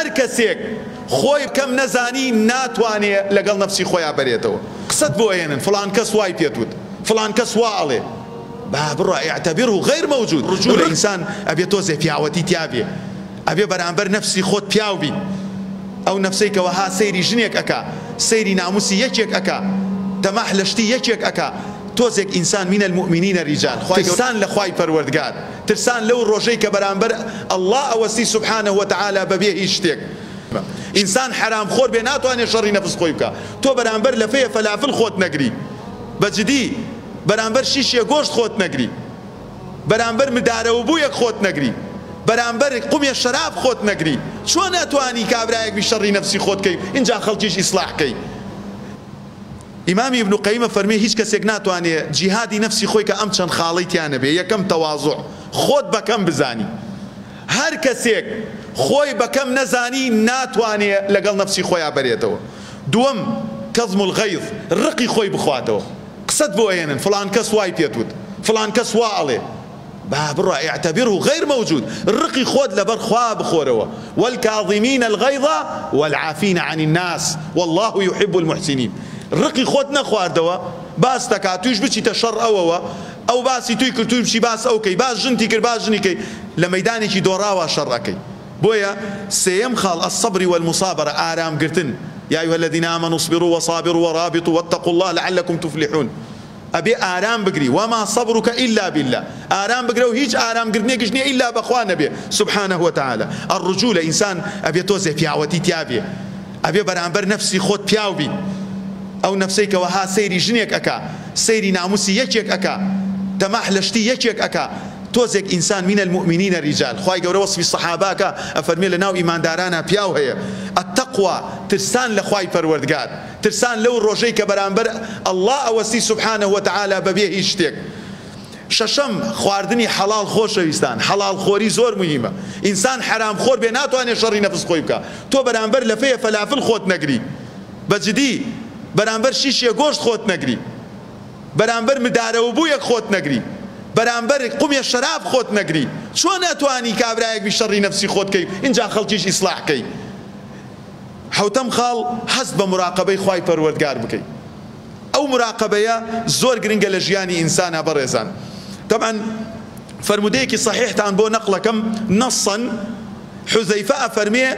هەر کەسێک خۆی کەم نەزانی ناتوانێ لەگەڵ نەفسی خۆیا بەرێتەوە. قسەت بۆ ئەهێنن فڵان کەس وای پێت وت فڵان کەس وا ئەڵێ با بڕا اعتبره غیر موجود ڕجولە ئینسان ئەبێ تۆزێ پیاوەتی تیا بێ ئەبێ بەرامبەر نەفسی خۆت پیاو بی ئەو نەفسەی کە وەها سەیری ژنێک ئەکا سەیری ناموسی یەکێک ئەکا تەماح لە شتی یەکێک ئەکا تۆزێک ئینسان من المومنین رجال خوای گەورە ترسان لە خوای پەروەردگار ترسان لەو ڕۆژەی کە بەرامبەر اللە ئەوەستی سبحانە وتعالی بەبێ هیچ شتێک. ئینسان حەرام خۆر بێ ناتوانێ شەڕی نەفس خۆی بکا تۆ بەرامبەر لەفەیە فەلافل خۆت نەگری بە جدی بەرامبەر شیشێ گۆشت خۆت نەگری بەرامبەر مدارەوبویەک خۆت نەگری بەرامبەر قومێ شەراب خۆت نەگری چۆن ئەتوانی کابرایەک بی شەڕی نەفسی خۆت کەی ئینجا خەڵکیش ئیسلاح کەی. ئیمامی ابن قیم ئەفەرموێ هیچ کەسێک ناتوانێ جیهادی نەفسی خۆی کە ئەم چەند خاڵەی تیا نەبێ، یەکەم تەوازوع، خۆت بە کەم بزانی، هەر کەسێک خۆی بە کەم نەزانی ناتوانێ لەگەڵ نەفسی خۆیا بەرێتەوە، دووەم کظم الغیظ، ڕقی خۆی بخواتەوە، قسەت بۆ ئەهێنن فڵان کەس وای پێت وت، فڵان کەس وا ئەڵێ، با بڕا اعتبره غیر موجود ڕقی خۆت لەبەر خوا بخۆرەوە والکاظمین الغیظ والعافین عن الناس واللە یحب المحسنین ڕقی خۆت نەخواردەوە باست دەکات تویش بچیتە شەڕ ئەوەوە ئەو باسی توی کرد توی بچی باس ئەو کەی باس ژنتی کرد باس ژنی کەی لە مەیدانێکی دۆڕاوا شەڕ ئەکەی بۆیە سێیەم خاڵ الصبر والمصابرە ئارام گرتن یا ایها الذین آمنوا اصبروا وصابروا ورابطوا واتقوا اللە لعلکم تفلحون ئەبێ ئارام بگری، وما صبرک الا باللە، ئارام بگرە و هیچ ئارام گرتنێکیش نیە ئیلا بە خوا نەبێ سبحانە وتعالی. الرجولە، ئینسان ئەبێ تۆزێ پیاوەتی تیا بێ، ئەبێ بەرامبەر نەفسی خۆت پیاو بی، ئەو نەفسەی کە وەها سەیری ژنێک ئەکا، سەیری ناموسی یەکێک ئەکا، تەماح لە شتی یەکێک ئەکا، تۆزێک ئینسان من المومنین رجال، خوای گەورە وەسفی سەحابە ئەکا ئەفەرموێ لەناو ئیماندارانا پیاو هەیە، التقوی، ترسان لە خوای پەروەردگار. ترسان لەو ڕۆژەی کە بەرامبەر اللە ئەوەستی سبحانە وتعالی بەبێ هیچ شتێک. شەشەم، خواردنی حەڵاڵ خۆشەویستان حەڵاڵ خۆری زۆر موهیمە ئینسان حەرام خۆر بێ ناتوانێ شەڕی نەفس خۆی بکا تۆ بەرامبەر لەفەیە فەلافل خۆت نەگری بە جدی بەرامبەر شیشێ گۆشت خۆت نەگری بەرامبەر مدارەوبویەک خۆت نەگری بەرامبەر قومێ شەراب خۆت نەگری چۆن ئەتوانی کابرایەک بی شەڕی نەفسی خۆت کەی ئینجا خەڵکیش ئیسلاح کەی. حەوتەم خاڵ، هەست بە موراقەبەی خوای پەروەردگار بکەی ئەو موراقەبەیە زۆر گرنگە لە ژیانی ئینسانا بەڕێزان تەبعەن فەرموودەیەکی صەحیحتان بۆ نەقڵەکەم نەصا حوزەیفە ئەفەرمێ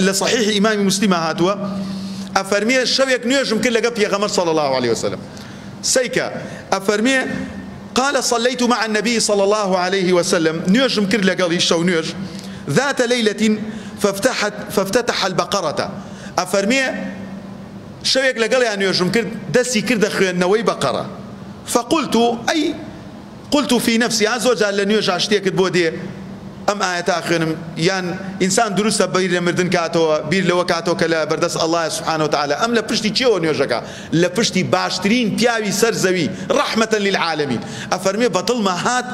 لە صحیحی ئیمامی موسلیما هاتووە ئەفەرمێ شەوێک نوێژم کرد لەگەڵ پێغەمبەر صلی الله علیه وسلم سەیکە ئەفەرمێ قال صلیت مع النبی صلی اللە علیه وسلم، نوێژم کرد لەگەڵی شەو نوێژ، ذات لیلە فافتحت فافتتح البقرە، ئەفەرموێ شەوێک لەگەڵیا نوێژم کرد دەستی کردە خوێندنەوەی بەقەرە، فقلت ای قلت فی نفسی، ها زۆر جار لە نوێژا شتێکت بۆ دێ ئەم ئایەتە ئەخوێنم یان ئینسان دروستە بیر لە مردن کاتەوە بیر لەوە کاتەوە کە لە بەردەست اللە سبحانە وتعالی ئەم لە پشتی کێوە نوێژەکا لە پشتی باشترین پیاوی سەر زەوی رحمە للعالمین ئەفەرموێ بە دڵما هات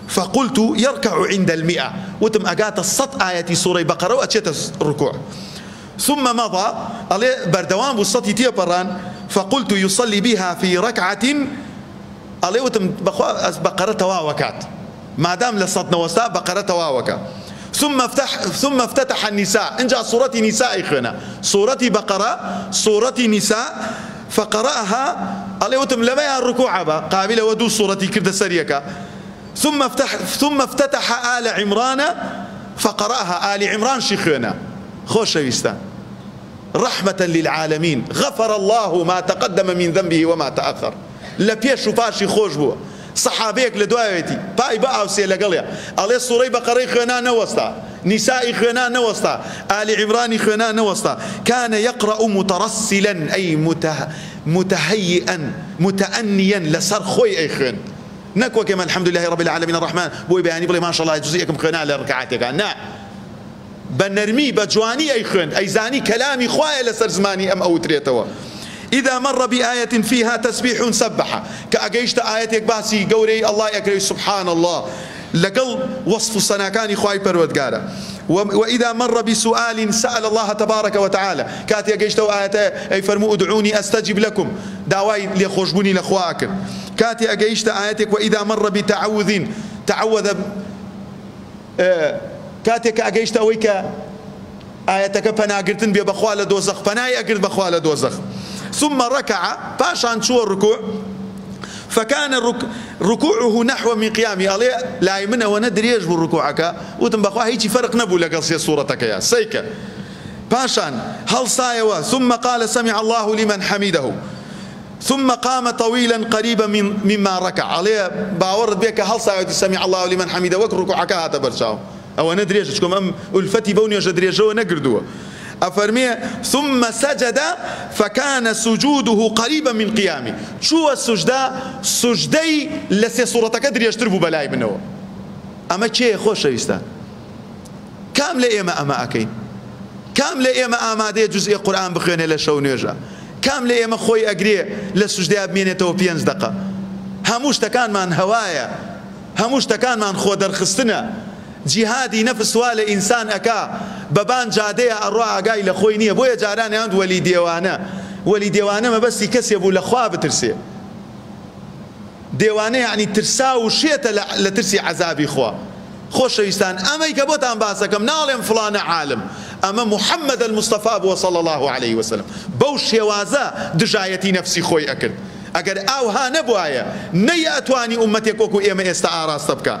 فقلت یرکع عند المئە وتم ئەگاتە سەت ئایەتی سوڕەی بەقەرە و ئەچێتە ڕکوع ثم مضی ئەڵێ بەردەوام بوو سەتی تێپەڕان فقلت یصلی بها فی رکعة ئەڵێ وتم بەخوا بەقەرە تەواوەکات مادام لە سەت نەوەستا بەقەرە تەواوەکە ثم افتح ثم افتتح النساء ئینجا سوڕەتی نیساء ی خوێنا سوڕەتی بەقەرە سوڕەتی نیساء فقرأها ئەڵێ وتم لەمەیان ڕکوع بە قابیل ئەوە دوو سوڕەتی کردە سەر یەکە ثم افتح ثم افتتح آل عمران فقرأها آل عمرانشی خوێنا خۆشەویستان رحمة للعالمین غفر اللە ما تقدم من ذنبه وما تأخر لە پێش و پاشی خۆش بووە سەحابەیەک لە دوایەتی پای بئاوسێ لەگەڵیا ئەڵێ سوڕەی بەقەرەی خوێنا نەوەستا نیسائی خوێنا نەوەستا ئالی عیمرانی خوێنا نەوەستا کان یقرأ مترسلا ای متهیئا متأنیا لەسەر خۆی ئەیخوێند نەک وەک ئێمە الحمد لله رب العالمین الرحمن بۆی بەیانی بڵێ ماشاءاللە جزئێکم خوێنا لە ڕکعاتێکا نا بە نەرمی بە جوانی ئەیخوێند ئەیزانی کەلامی خوایە لەسەر زمانی ئەم ئەوترێتەوە اذا مر بآیة فیها تسبیح سبح کە ئەگەیشتە ئایەتێک باسی گەورەی اللە ی ئەکرد سبحان اللە لەگەڵ وەسف و سەناکانی خوای پەروەردگارە و اذا مر بسؤال سأل اللە تبارک وتعالی کاتێ گەیشتە ئەو ئایەتە ئەیفەرموو ادعونی استجب لکم داوای لێخۆشبوونی لە خوا ئەکرد کاتێ ئەگەیشتە ئایەتێک و اذا مر بتعوذ تعوذ کاتێک کە ئەگەیشتە ئەوەی کە. ئایەتەکە پەناگرتن بێ بەخوا لە دۆزەخ پەنای ئەگرت بەخوا لە دۆزەخ. ثم رکع پاشان چووە ڕکوع فکان رکوعه نحو من قیامی ئەڵێ لای من ئەوەنە درێژ بوو ڕکوعەکە وتم بەخوا هیچی فەرق نەبوو لەگەڵ سێ سوڕەتەکەیا سەیکە پاشان هەڵسایەوە ثم قال سمع الله لمن حمده ثم قام طویلا قریبا مما رکع ئەڵێ باوەڕت بێ کە هەڵسایەوە سمع الله لمن حمده وەک ڕکوعەکە هاتە بەرچاوم ئەوەنە درێژە چکۆم ئەم ئولفەتی بەو نوێژە درێژەوە نەگردووە ئەفەرمێ ثم سجد فکان سجوده قریبا من قیامی چووە سوجدە سوجدەی لە سێ سوڕەتەکە درێژتر بوو بەلای منەوە ئەمە کێیە خۆشەویستان کام لە ئێمە ئەمە ئەکەین کام لە ئێمە ئامادەیە جوزئێ قورئان بخوێنێ لە شەو نوێژە کام لە ئێمە خۆی ئەگرێ لە سوجدەیا بمێنێتەوە پێنج دەقە هەموو شتەکانمان هەوایە هەموو شتەکانمان خۆ دەرخستنە جیهادی نەفس وا لە ئینسان ئەکا بە بان جادەیا ئەڕوا ئاگای لە خۆی نیە بۆیە جاران ئەیان وت وەلی دێوانە وەلی دێوانە مەبەستی کەسێ بوو لە خوا بترسێ دێوانە یەعنی ترساو و شێتە لە ترسی عەزابی خوا خۆشەویستان ئەمەی کە بۆتان باسەکەم ناڵێم فڵانە عالم ئەمە محمد المصطفی بووە صلی اللە علیه وسلم بەو شێوازە دژایەتی نەفسی خۆی ئەکرد ئەگەر ئاوها نەبوایە نەیئەتوانی ئوممەتێک وەکو ئێمە ئێستا ئاراستە بکا.